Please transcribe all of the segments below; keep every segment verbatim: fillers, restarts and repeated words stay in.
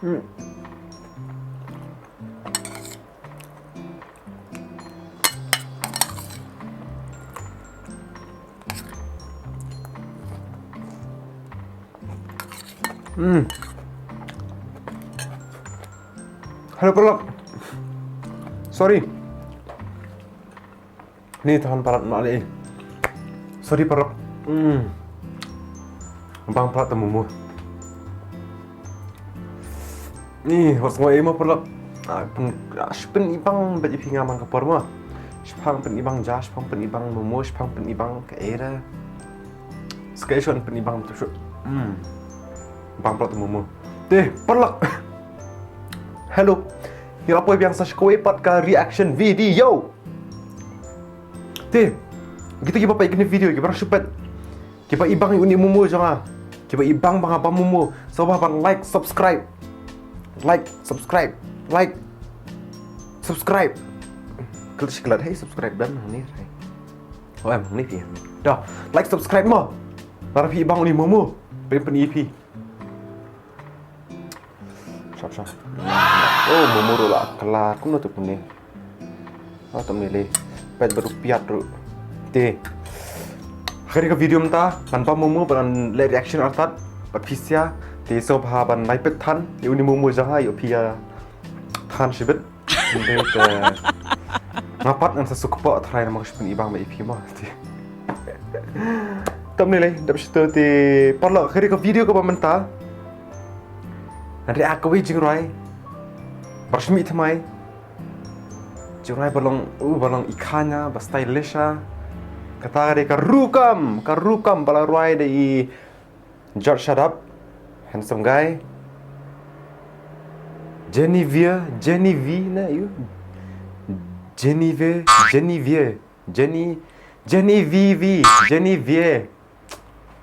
Hmm. Hmm. Hello, paralok. Sorry. Ni tahan palat ma ni. Sorry, paralok. Hmm. Bang palat te momo. Ni, wat sngewbha mo, paralok. Ah, pyn, ah, shu pynibang bad ïa phi nga man ka por mo. Shu pynibang ja, shu pynibang momo, shu pynibang ka era. Skei shu pynibang tu shu. Hmm. Bang palat te momo. Te, paralok. Hello. Ngi la poi biang sa sha kawei pat ka reaction video. Te, kita kiba peit kane ka video, kiba shu peit, kiba ibang ïa une u momo jong nga, kiba ibang ba nga bam momo, sngewbha ban like, subscribe. Like, subscribe, like, subscribe. Klik, klik, hey, subscribe dan ni, hey. Oh, em, ni, ni. Dah, like, subscribe mo. Lada phi ibang une u momo, pyn, pyn ïa phi. Sap, sap. Oh, momo ruh la kylla kumno tu kumne. Oh, tam ni le. Peit baroh piat ruh. Te. Ha kane ka video mynta ngan bam momo bad ngan leh reaction artat bad phi sha. Te sngewbha ban like, peit than ïa une u momo jong nga, ïoh phi ïa than shibit. Te, eh, nga pat ngan sa suk kpoh trai namar ka shu pynibang ba ïa phi mo. Tam ni le, dap shito te paralok, ha kane ka video kaba mynta ngan react kawei jingrwai ba shu mih thymmai. Jingrwai ba long, uh, ba long iconic, ba stylish. Kata ka dei ka Rukom, ka Rukom ba la rwai da i George Shadap, handsome guy. Genevieve, Genevieve na ïa. Genevieve, Genevieve, Gene, Genevieve, Genevieve.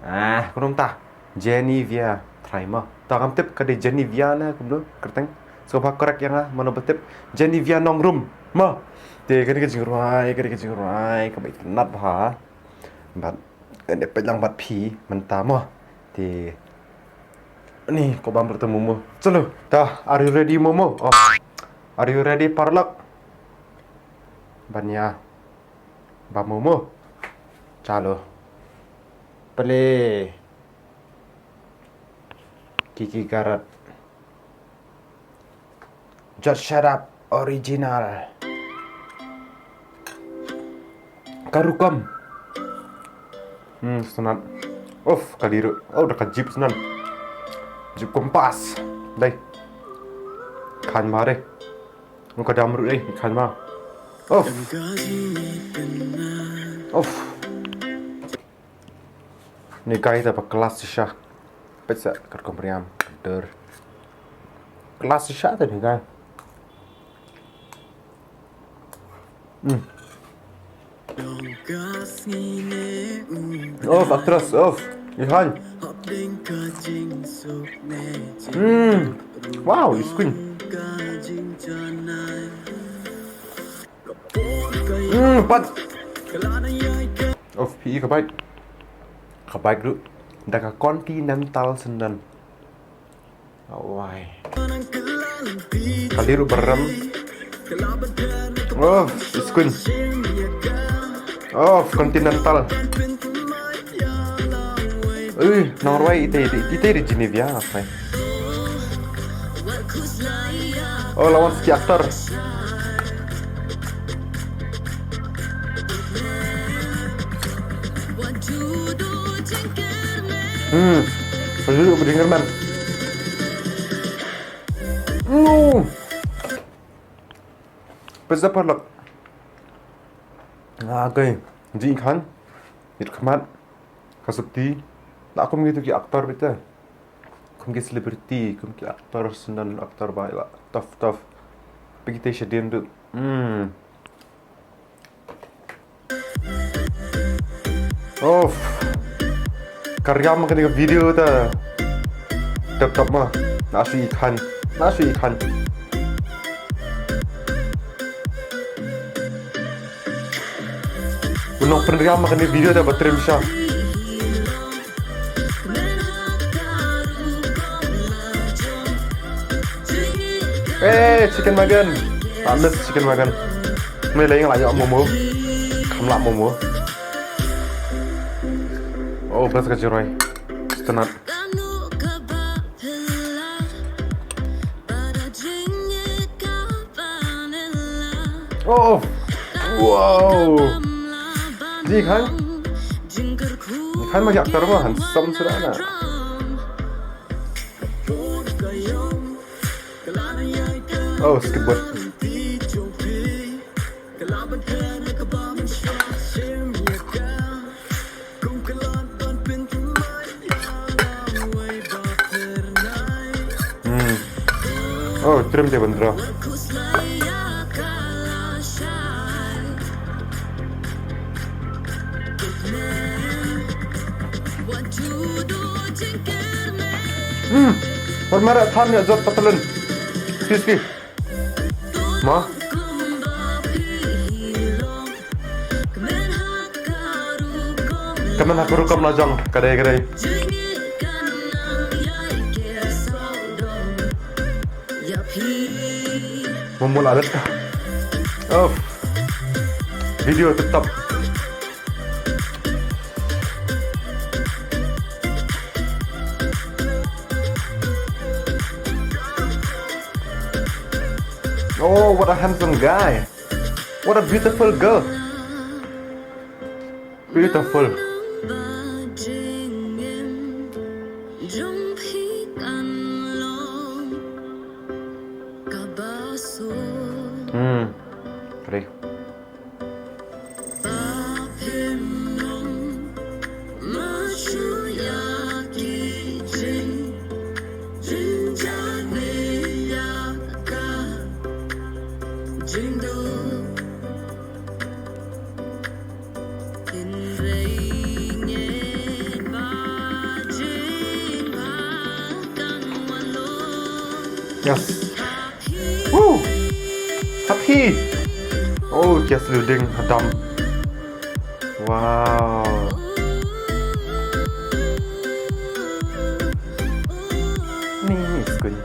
Ah, kumno mynta? Genevieve, try mo. Te ngam tip ka dei Genevieve ne kumno, kyrteng. Sngewbha correct ïa nga, mano ba tip. Genevieve Nongrum mo. Te kane ka jingrwai, kane ka jingrwai kaba itynnad bha. Bad ngan ïa peit lang bad phi mynta mo. Te ni, ko bam ruh te momo. Chalo. Te, are you ready momo? Oh. Are you ready paralok? Ban ïa bam momo. Chalo. Play. Kiki Karat. George Shadap original. Ka Rukom. Hmm, sngewtynnad. Of, ka dei ruh. Oh, da ka jeep sngewtynnad. Jeep Compass. Dei. Khan ma re. Ngan ka dam ruh dei, khan ma. Of. Of. Ni guy ta ba class shisha. Peit sa, katkum riam, der. Class shisha ta ni guy. Hmm. Of, actress, of. Ihan. Hmm. Wow, is queen. Hmm, pat. Of, phi i ka bike. Ka bike ruh da ka Continental sngewtynnad. Awai. Ka dei ruh ba rem. Oh, is queen. Oh, Continental. Ui, nongrwai ite, ite, ite dei Genevieve, apa? Oh, lawan siki aktor. Hmm. Pajulu bajingkyrmen. No. Pisa paralok. Ah, okay. Jingkhan. It khmat. Ka sopti. La kum kitu ki aktor bita. Kum ki celebrity, kum ki aktor, sngewtynnad aktor ba ïa. Tough, tough. Phi kite shadien tu. Hmm. Of. Ka riam kane ka video ta. Tep tep ma. Na shu i khan. Na shu i khan. U nongpynriam kane ka video ta ba trem sha. Eh, chicken magan. I miss chicken magan. Me lei nga la ïoh momo. Kham lah momo. Oh, best ka jingrwai. Itynnad. Oh, wow. Ji khan. Khan ma yak tarwa handsome sura na. Oh, skip bot. Hmm. Oh, trim te ban draw. Hmm. Por mara than ya jot patalun. Excuse me. Ma. Ka myn ha ka rukom la jong, ka dei, ka dei. Mo mo la rit. Oh. Video tip top. Oh, what a handsome guy. What a beautiful girl. Beautiful. Hmm. Ready. Yes. Woo! Happy! Oh, kias liu ding hadam. Wow. Ni, ni, skun.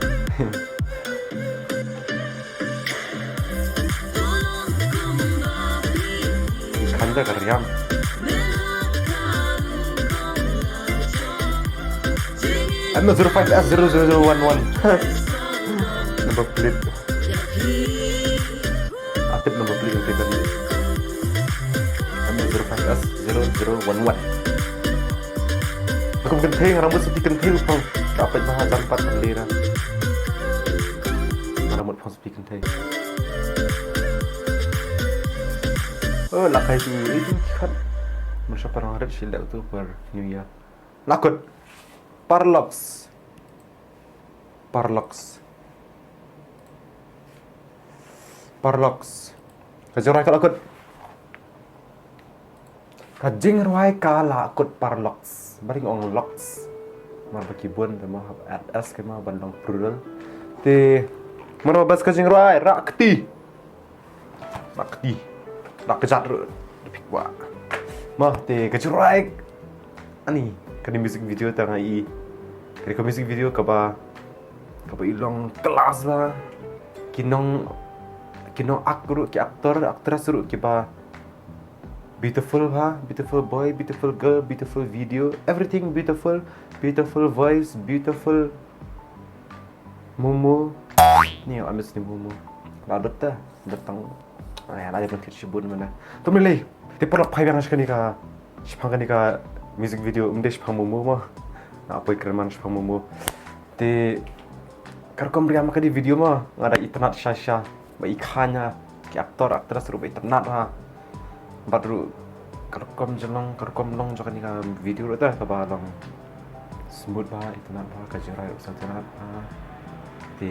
Khanda ka riam. M zero five S zero zero zero one one. Number plate. Atip number plate ïa kane. M zero five S zero zero one one. Nga kum kynthei, nga ram mut sa phi kynthei u phong. Ka peit ma ha jan pat ka lera. Nga ram mut phong sa phi kynthei. Oh, la kai tu, eh, tu ki khat. Mynshuwa parang rit shi leh tu per New Year. La kut. Parlox. Parlox. Parlox. Ka jingrwai ka la kut. Ka jingrwai ka la kut Parlox. Ba ring ong Lox. Mar ba ki bun te ma hap add S ka ma ban long plural. Te mar ba bas ka jingrwai Rakti. Rakti. Rak kjat ruh. Pik wa. Ma te ka jingrwai. Ani, kane music video tang ai. Kane ka music video kaba, kaba i long class ba. Ki nong, ki nong ak ruh, ki actor, actress ruh kiba beautiful ba, beautiful boy, beautiful girl, beautiful video, everything beautiful, beautiful voice, beautiful Momo. Ni, I miss ni Momo. La dot ta, dot tang. Ai, la dot kit shibun mana. Tum lei. Te por la phai biang shkani ka, shipang kani ka music video, um de shipang Momo ma. Na poi kreman shipang Momo. Te ka rukom riam ka di video ma, nga da itynnad sha sha. Ba i khana ki actor, actress ruh ba itynnad ha. Bad ruh ka rukom jong, ka rukom long jong kane ka video ruh ta kaba long smooth ba, itynnad ba, ka jingrwai ruh sa itynnad ba. Te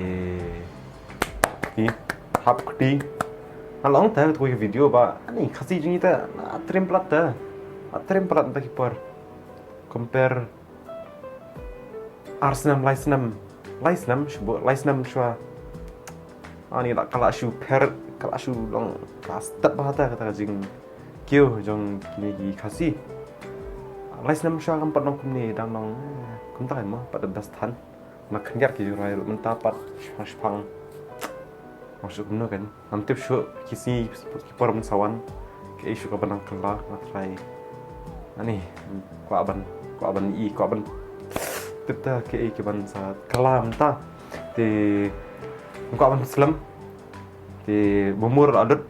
kti, hap kti. Nga long ta kawei ka video ba ani Khasi jong ngi ta na trim palat ta. Na trim palat ta ki por. Compare Ar snem, lai snem, lai snem shuh, lai snem shuwa. Ani la ka la shu pher, ka la shu long, ka la stad bha ta kata ka jingkiew jong kine ki Khasi. Lai snem shuwa kam pat long kumne, dang long, eh, kumta mo, pat da best than. Na khyndiat ki jingrwai ruh mynta pat shipang shipang. Ngam shu kumno kan. Ngam tip shu ki sngi ki por ban sa wan. Kaei shu ka ban nang kylla nga trai. Ani kwah ban kwah ban i kwah ban tip ta kaei ki ban sa kylla mynta. Te kwah ban slem. Te bumur adut.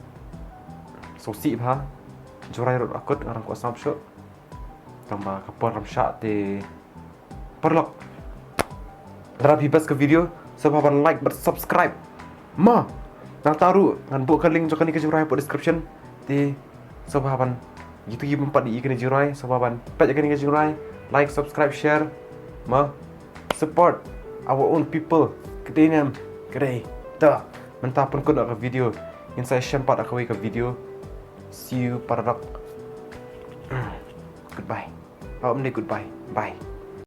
Sosi bha. Jurai rut akut ngarang kwah sam shu. Tang ba ka por ram shah te. Paralok. Lada phi best ka video, sngewbha ban like bad subscribe. Ma, nangta ruh ngan buh ka link jong kane ka jingrwai hapoh description. Te sngewbha ban, kito kiba ym pat ïohi ïa kane ka jingrwai, sngewbha ban peit ïa kane ka jingrwai, like, subscribe, share. Ma, support our own people. Ka dei ne em? Ka dei. Te mynta pynkut noh ka video. Ngin sa ïashem pat ha kawei ka video. See you, paralok. Goodbye. Oh, ym dei goodbye. Bye.